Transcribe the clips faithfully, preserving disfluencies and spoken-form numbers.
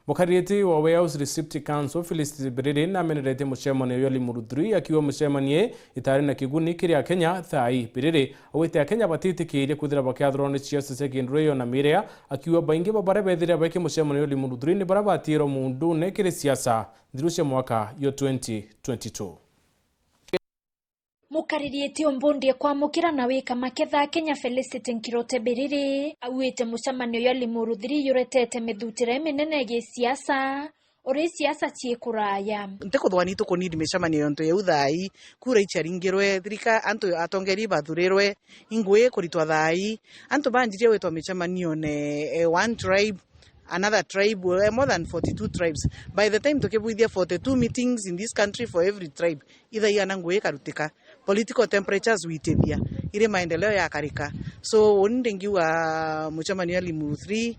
Mukaririti wa Warehouse Receptive Council, Felicity Biriri, nameneretie mucemanio jwa Limuru three, akiuga mucemanio itaari na kiguni kiri Akenya thaai. Biriri augite Akenya batitikiirie kwithira bakiathurwa ni ciaca cia kinduria na miria, akiuga baingi ba baria bethire baiki mucemanio jwa Limuru three ni baria batiirwe muundune kiri ciaca nthiru cia mwaka jwa twenty twenty-two. Mukariritie umbundie kwamukira na wika maketha Kenya Felicity Nkirote Biriri, auite mucemanio jwa Limuru three juretete mithutire iminene ya gisiasa, uri siasa cii kuraya. Ntikuthwa ni tukunidi micemanio yontu yeu thaai, kura ichiaringirwe, thirika-, antu atongeri bathurirwe, ingui kuritwa thaai, antu banjirie gwitwa micemanione, eh, one tribe, another tribe, eh, more than forty-two tribes. By the time tukibwithia forty-two meetings in this country for every tribe, ithaia na ngui ikarutika, political temperatures witithia, iri maendeleo yakarika. So, uni ndingiuga mucemanio ya Limuru three,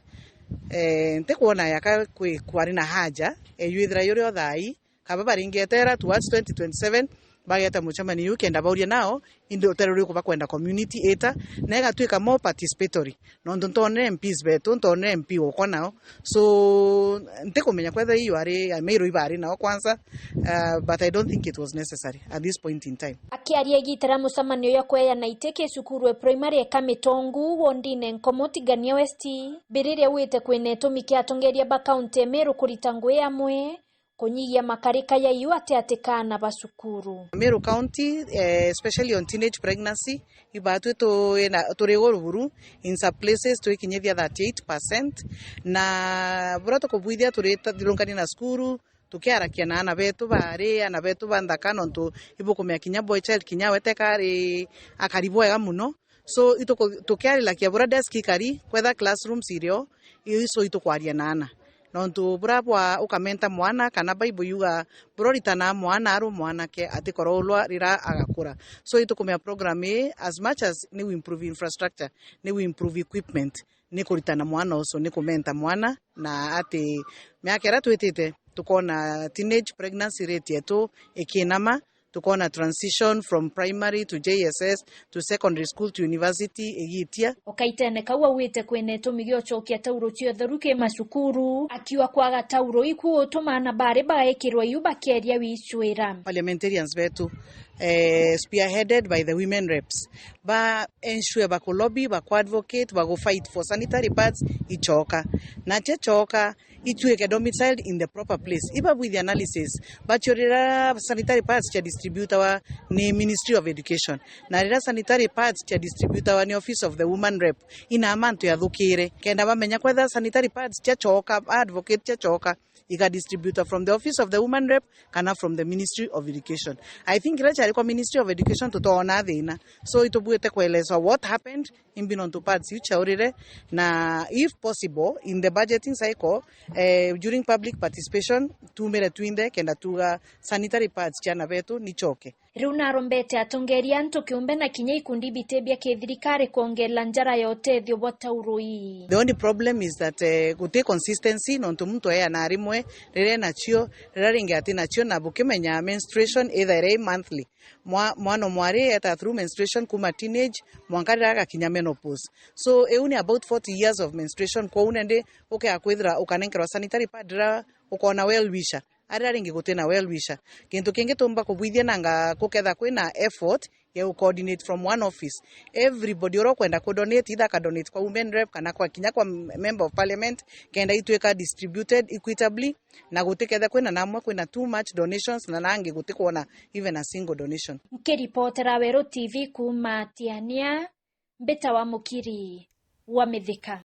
eh, ntikwona yaka kwi-, kwari na haja, eh, yuithira yuri o thaai, kaba baringetera towards twenty twenty-seven, bageta mucemanio iu kenda bauria nao, indi utere uriku bakwenda community ita, na igatwika more participatory, nontu ntonere M Ps betu, ntonere M P ukwa nao. So, ntikumenya kwethira iyo ari, Ameru ibari nao kwanza, uh, but I don't think it was necessary at this point in time. Akiaria igita ria mucemanio ya kweana iti ki cukuru e primary e Kamitongu, wondine Nkomo, Tigania West, Biriri augite kwina itumi kia atongeria ba kaunti e Meru kurita ngui amwe, kunyihia makarika ya iu ati ati kaana ba cukuru. Meru County, eh, especially on teenage pregnancy, ibatwi tu-, ina-, turi iguru buru, in some places twikinyithia thirty-eight percent, na buria tukubwithia turithirungania na cukuru, tukiarakia na aana betu bari, aana betu ba nthaka, nontu ibukumenya kinya boy child kinya we teka ari akari bwega muno. So, ituku-, tukiarilakia buria desk ikari, kwetha classrooms irio, iu so itukwaria na aana. Nontu buria bwa ukamenta mwana, kana Bible yuga, buria uritanaa mwana ari mwanake, atikorwa ulwa riria agakura. So, itukumenya program ii, as much as ni we improve infrastructure, ni we improve equipment, ni kuritana mwana ucio, ni kumenta mwana, na ati miaka iria twitite, tukona teenage pregnancy rate yetu ikinama, tukona transition from primary to J S S to secondary school to university igitia. Ukaitene kau augite kwina itumi gia ucokia tauro cia utheru ki macukuru, akiuga kwaga tauro iku utuma aana bari bagaikirwa iu bakeria wicwira. Parliamentarians betu, eh, spearheaded by the women reps, ba ensure baku lobby, baku advocate, bagu fight for sanitary pads ichoka. Na chiachoka, itwike domiciled in the proper place. Ibabwithia analysis, bachiurira sanitary pads chia distributawa ni Ministry of Education, na riria sanitary pads chia distributawa ni Office of the Woman Rep, ina mantu yathukire, kenda bamenya kwetha sanitary pads chiachoka, advocate chiachoka, ikadistributa from the Office of the Woman Rep kana from the Ministry of Education. I think riria chiari kwa Ministry of Education tutoona thina, so itubwite kuelezwa what happened, imbi nontu pads iu chiaurire, na if possible, in the budgeting cycle, eh, during public participation, tumire twinthe kenda tuga sanitary pads chiana betu nichoke. Riu narombete atongeria antu kiumbe na kinya ikundi biti bia kithirikari kwongela njara ya utethio bwa tauro ii. The only problem is that, eh, guti consistency, nontu muntu eana rimwe riria enachio, riria ringi ati nachio, na bukimenya menstruation ithaira i monthly. Mwa-, mwana o mwari eta through menstruation kuma teenage mwanka riria agakinya menopause. So, iu ni about forty years of menstruation, kwou nandi ukea kwithira ukanenkerwa sanitary pad riria ukona well wisher, a riria ringi gutina well wisher. Gintu kingi tumba kubwithia nanga kuketha kwina effort ya u coordinate from one office. Everybody uria ukwenda ku donate, either aka donate kwa women rep kana kwa kinya kwa m-, member of parliament, kenda itwika distributed equitably, na gutikethe kwina namwe kwina too much donations, na nangi gutikwona even a single donation. Nkiripotera Weru T V kuuma Tiania, mbitawa Mukiri wa Mithika.